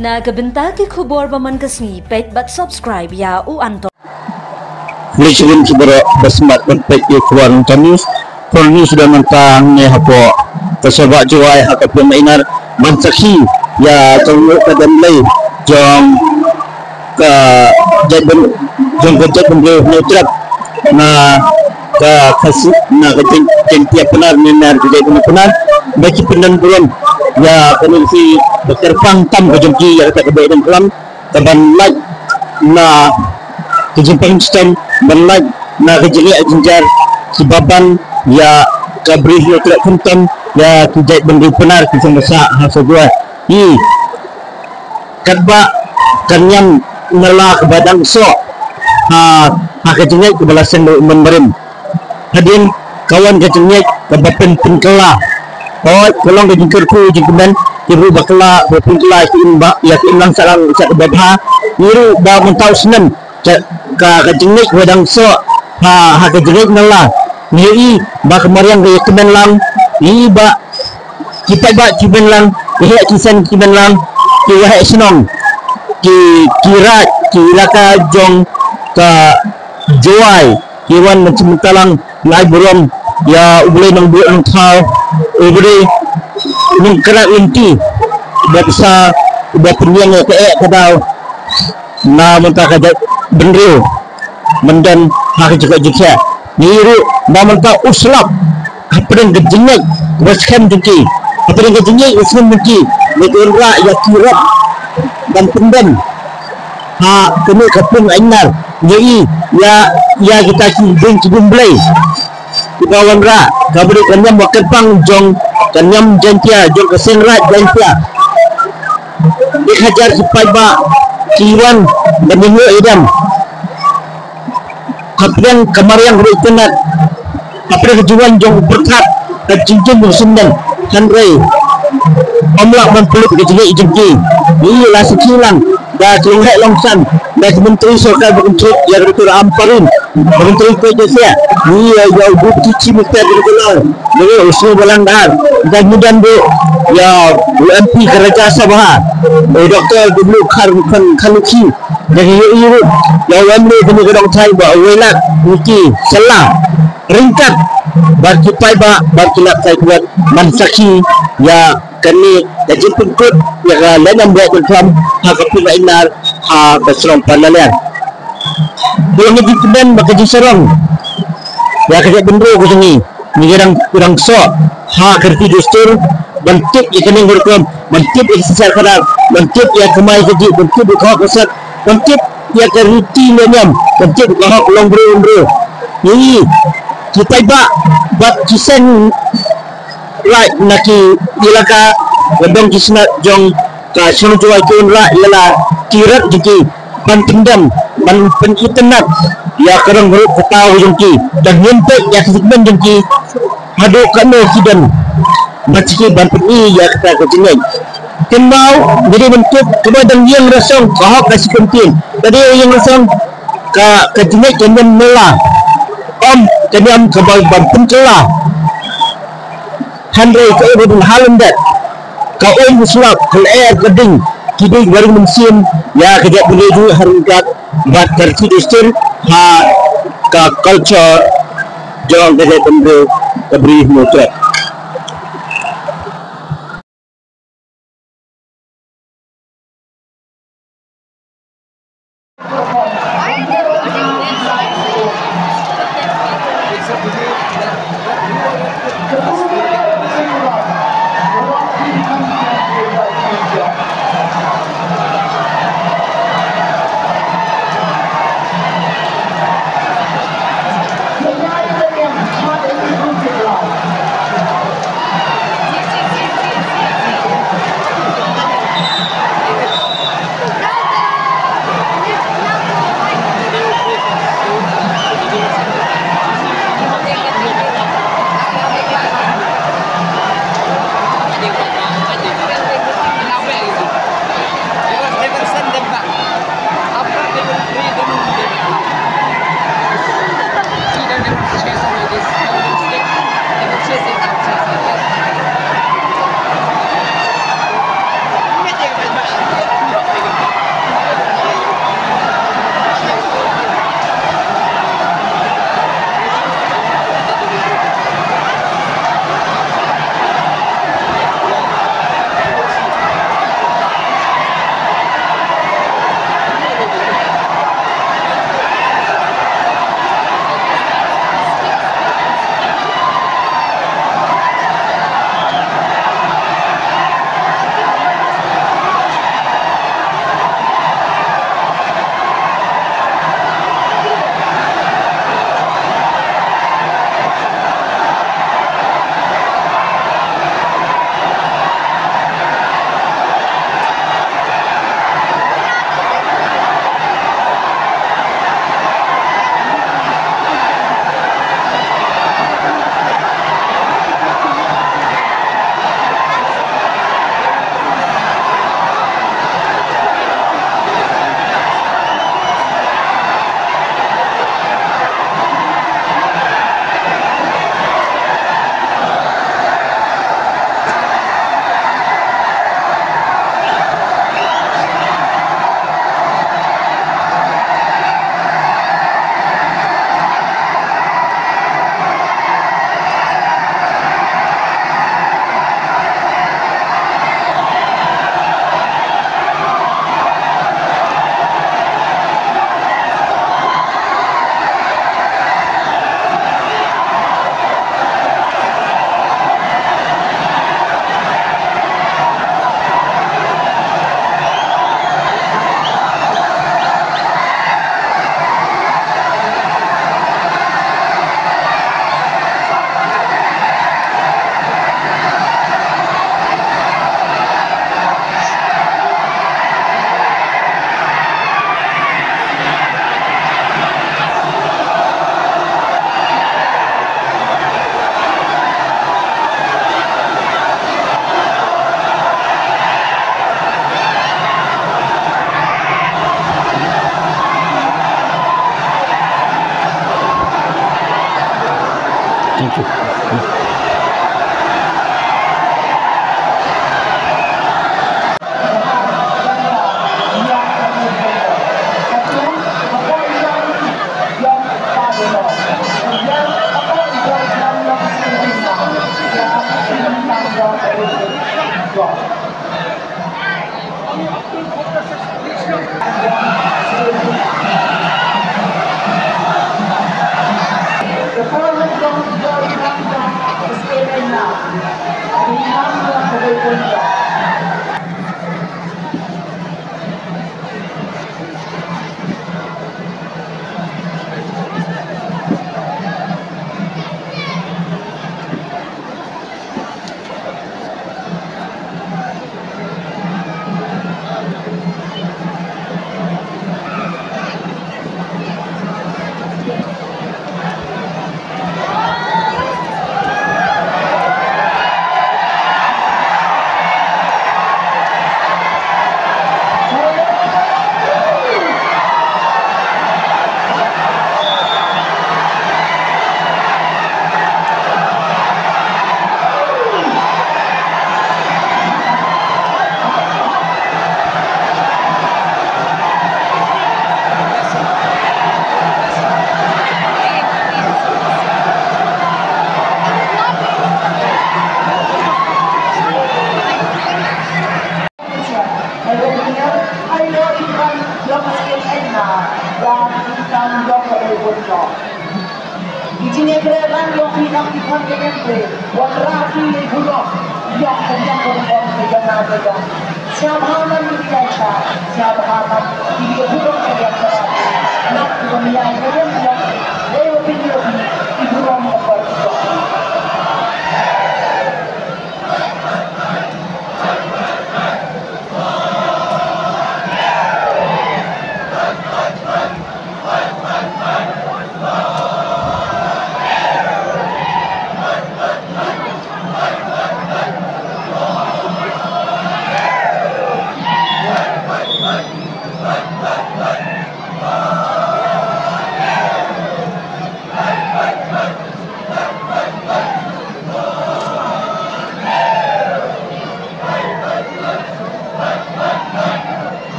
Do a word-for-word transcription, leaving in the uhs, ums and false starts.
Na ka bynta ki khubor ba man ka sngi, peit bad subscribe ïa u Anto. Khublei shibun ki baroh ba smat ban peit ïa u khubor Nongthaw News. Khubor News da mynta hangne hapoh ka Sohbah Jowai ha ka Pdeng Maïnar ban sakhi ïa ka jingïoh ka dem lei jong ka jaitbynriew, jong ka jaitbynriew Hynñiewtrep na ka Khasi, na ka Jain-, Jaintia Pnar ne na ka jaitbynriew Pnar ba ki pyndon burom ïa kane ka sngi ba kyrpang tam ka jong ki ïa kata ka Bahdeng Khlam. Ka ban lait na ka jingpang shitom, ban lait na ka jingeh jingjar kiba ban ïa ka Bri Hynñiewtrep khamtam ïa ki jaitbynriew Pnar ki seng ba sah ha Sohbah Jowai. Hi katba ka niam nala kaba dang soh ha, ha ka jingngeit kaba la seng da u Imam barim. Hadien ka wan ka jingngeit kaba pynpynkylla. Hooid, ka long ka jingkyrkhu jingkmen ki ruh ba kylla, ba pynkylla ki im ba, ïa ki imlang sahlang sha kaba bha. Ngi ruh ba mynta u snem ka, ka, ka jingngeit kaba dang soh ha, ha ka jingngeit nala. Ngi ïohi ba ka mariang ka ïa kmen lang, ngi ïohi ba ki paidbah ki kmen lang, ki heh ki seng ki kmen lang, ki waheh shnong, ki, ki raid, ki ilaka jong ka Jowai, ki wan mynta mynta lang, ngi ai burom ïa U Blei Nongbuh Nongthaw, U Blei Nongkyrpad Lynti, uba bsa, uba pynïeng ïa kaei ka daw na mynta ka jaitbynriew ban don ha ka jingkoit jingkhiah. Ngi ruh na mynta u slap hapdeng ka jingngeit kaba skhem jong ki, hapdeng ka jingngeit kaba skhem jong ki, ngi wanrah ïa ki rep ban pyndem ha kane ka pung ainar. Ngi ïohi ïa, ïa kita ki dieng ki bym Blei kiba wanrah, kaba dei ka niam ba kyrpang jong ka niam Jaintia, jong ka seng raid Jaintia. Ki hajar ki paidbah ki wan ban ïanguh ïadem hapdeng ka mariang kaba itynnad, hapdeng ka jingwan jong u pyrkhat, ka jingjum jong u syndon. Hynrei ym lah ban pynlut ka jingngeit jong ki. Ngi la sakhi lang da ki longheh longshan, da ki myntri sorkar ba kynthup ïa ka Doctor Ampareen, ba kynthup ïa ka Doctor Ampareen, ïa u Deputy Chief Minister ka Doctor Lal, ïa u Sniawbhalang Dhar, da ngi don ruh ïa u M P ka Rajya Sabha, u Doctor W Kharlukhi, da ngi ïohi ruh ïa u M L A kane ka dong thaiñ Bah Wailadmiki Shylla, ryngkat bad ki paidbah, bad ki lad paidbah ban sakhi ïa kane ka jingpynkut ïa ka lehniam Bahdeng Khlam ha ka Pdeng Maïnar ha ka shnong Panaliar. Ka long ka jingkmen bad ka jingsarong ïa ka jaitbynriew ka jong ngi. Ngi dang, dang soh ha ka riti dustur ban tip ïa ka ning ka rukom, ban tip ïa ka synshar khadar, ban tip ïa ka kamai kajih, ban tip ïa ka hok ka sat, ban tip ïa ka riti lehniam, ban tip ïa ka hok long briew long briew. Ngi ki paidbah bad ki seng raid na ki ilaka ba don ki shnat jong ka shnong Jowai ki wanrah ïa la ki rep jong ki ban pyndem, ban pynitynnad ïa ka rong ruh ka taw jong ki. Dang ngim peit ïa ka jingkmen jong ki haduh katno ki don ban shisha ban pyni ïa kata ka jingngeit. Kynmaw, ngi dei ban tip kaba dang ïeng rasong ka hok ka shi kyntien. Ka dei ïeng rasong ka, ka jingngeit ka niam nala, ym ka niam kaba ban pynkylla. Hynrei kaei ba dang ha lyndet, ka um u slap, ka lyer ka ding, ki dei ba ring mynsiem ïa ka jaitbynriew jong ngi ha ryngkat bad ka riti dustur ha ka culture jong ka jaitbynriew ka Bri Hynñiewtrep.